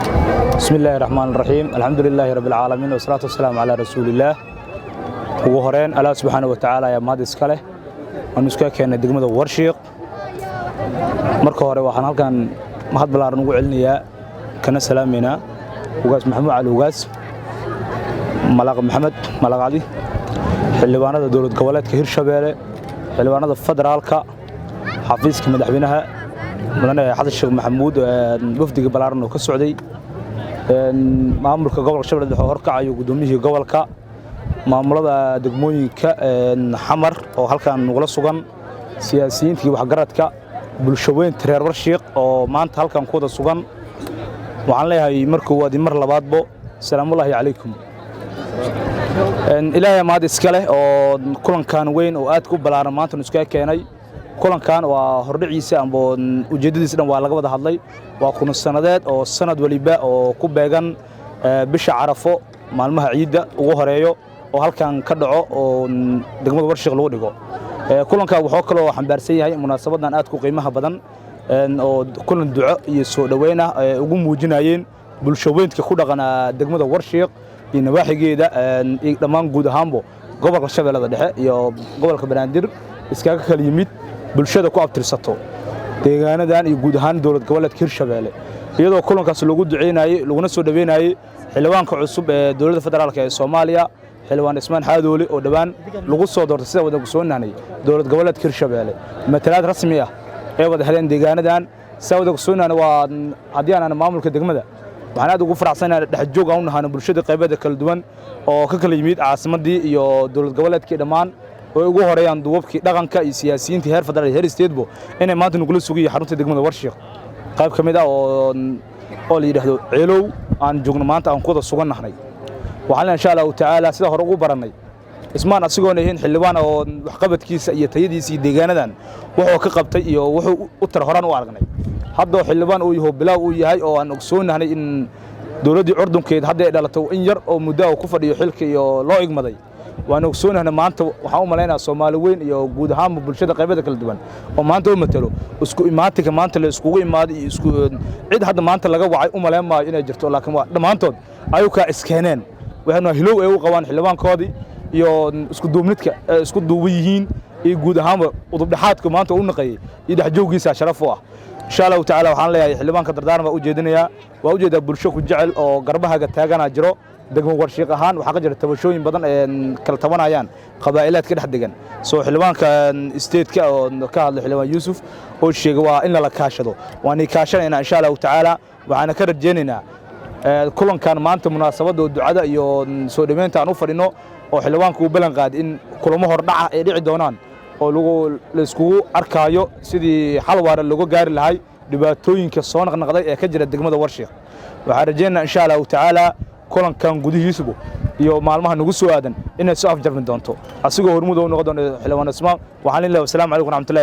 Bismi illaahi raxmaan raxiim, alxamdu lilaahi rabbi alcaalamiin, wasalaatu wasalaamu calaa rasuulillaah. Ugu horeyn, Allah subxaana wa tacaala ayaa mahad iska leh waanu iska keennay degmada Warshiiq. Marka hore waxaan halkan mahad ballaaran ugu celinayaa kana salaamaynaa Ugaas Maxamuud Cali, Ugaas Malaaq Maxamed Malaaq Cali, xildhibaanada dowlad goboleedka Hirshabeelle, xildhibaanada federaalka, xafiiska madaxweynaha mudane Xasan Sheekh Maxamuud, wafdiga ballaaran oo ka socday, maamulka gobolka Shabeelle Dhexe oo horkacayo guddoomiyihii gobolka, maamulada degmooyinka Xamar oo halkan nugula sugan, siyaasiyiinta iyo waxgaradka, bulshaweynta reer Warshiiq oo maanta halkan ku wada sugan. Waxaan leeyahay mar koowaad iyo mar labaadbo, salaamullaahi calaykum. Ilaahay mahad iska leh oo kulankan weyn oo aadka u ballaaran maanta nu iskaga keenay. Kulankan waa hordhiciisa amba ujeeddadiisa dhan waa laga wada hadlay. Waa kuna sanadeed oo sanad waliba oo ku beegan bisha Carafo, maalmaha ciidda ugu horeeyo, oo halkan ka dhaco oo degmada Warshiiq lagu dhigo. Kulanka wuxuu kaloo xambaarsan yahay munaasabadan aadka u qiimaha badan oo kulan duco iyo soo dhoweyn ah ay ugu muujinayeen bulshaweynka ku dhaqan degmada Warshiiq iyo nawaaxigeeda iyo dhammaan guud ahaanbo gobolka Shabeellada Dhexe iyo gobolka Banaadir iskaga kala yimid, bulshada ku abtirsato deegaanadan iyo guud ahaan dowlad goboleedka Hirshabeelle, iyadoo kulankaas loogu duceynayey laguna soo dhoweynayey xildhibaanka cusub ee dowladda federaalka ee Soomaaliya, xildhibaan Ismaan Xaadoole, oo dhowaan lagu soo doortay, sida wadanku soo nahnay, dowlad goboleedka Hirshabeelle, matalaad rasmi ah ee wada heleen deegaanadan. Sida wadanku soo nahnay waa haddii aanan maamulka degmada, waxaan aad ugu faraxsanahay dhex joog aan u nahano bulshada qaybaheeda kala duwan oo ka kala yimid caasimaddii iyo dowlad goboleedkii dhammaan, oo ay ugu horeeyaan duubabkii dhaqanka iyo siyaasiyiintii heer federaal iyo heer state-bo, inay maanta nugula sugayiyo xarunta degmada Warshiiq qayb ka mid ah oo la yidhaahdo Ceelow aan joogno maanta aan ku wada sugan nahnay. Waxaan leenahay, insha Allahu tacaala, sida hore ugu barannay Ismaan, asigoona ahayn xildhibaan oo waxqabadkiisa iyo tayadiisa iyo deegaanadan wuxuu ka qabtay iyo wuxuu u tar horaan u aragnay, haddoo xildhibaan uu yaho, bilaaw uu yahay, oo aan ogsoonahnay in dowladdii curdunkeed hadda ay dhalato in yar oo muddo ah ku fadhiyo xilka iyo loo igmaday. Waan ogsoonahnay maanta waxaan u malaynayaa Soomaali weyn iyo guud ahaanba bulshada qaybada kala duwan oo maanta u matalo isku imaatinka maanta la iskugu imaaday iyo isku cid hadda maanta laga wacay u malayn maayo inay jirto, laakiin waa dhammaantood ayukaa iskeeneen. Waxayna hilow ay u qabaan xildhibaankoodii iyo isku duubnidka ay isku duuban yihiin iyo guud ahaanba udubdhexaadku maanta u naqayay iyo dhexjooggiisa sharaf u ah. Insha Allahu tacaala, waxaan leeyahay xildhibaanka dardaaran baa u jeedinayaa. Waa ujeedaa bulsho ku jecel oo garbahaga taagana jiro. Degmo Warshiiq ahaan waxaa ka jira tabashooyin badan ee kala tabanayaan qabaa'ilaadka dhex degan. Soo xildhibaanka state-ka oo ka hadlay, xildhibaan Yuusuf, oo sheegay waa in lala kaashado, waanay kaashanaynaa insha Allahu tacaala. Waxaana ka rajaynaynaa kulankan maanta, munaasabadda oo ducada iyo soo dhoweynta aan u fadhino, oo xildhibaanku uu ballan qaaday in kulamo hordhaca ay dhici doonaan oo lagu la iskugu arkaayo sidii xal waara looga gaari lahay dhibaatooyinka soo naqnaqday ee ka jira degmada Warshiiq. Waxaan rajaynaynaa insha Allahu tacaala kulankan gudihiisuba iyo maalmaha nagu soo aadan inay soo afjarmi doonto, asigoo hormuud u noqon doono xildhibaan Ismaan. Waxaan leeyahay, wasalaamu calaykum waraxmatullahi.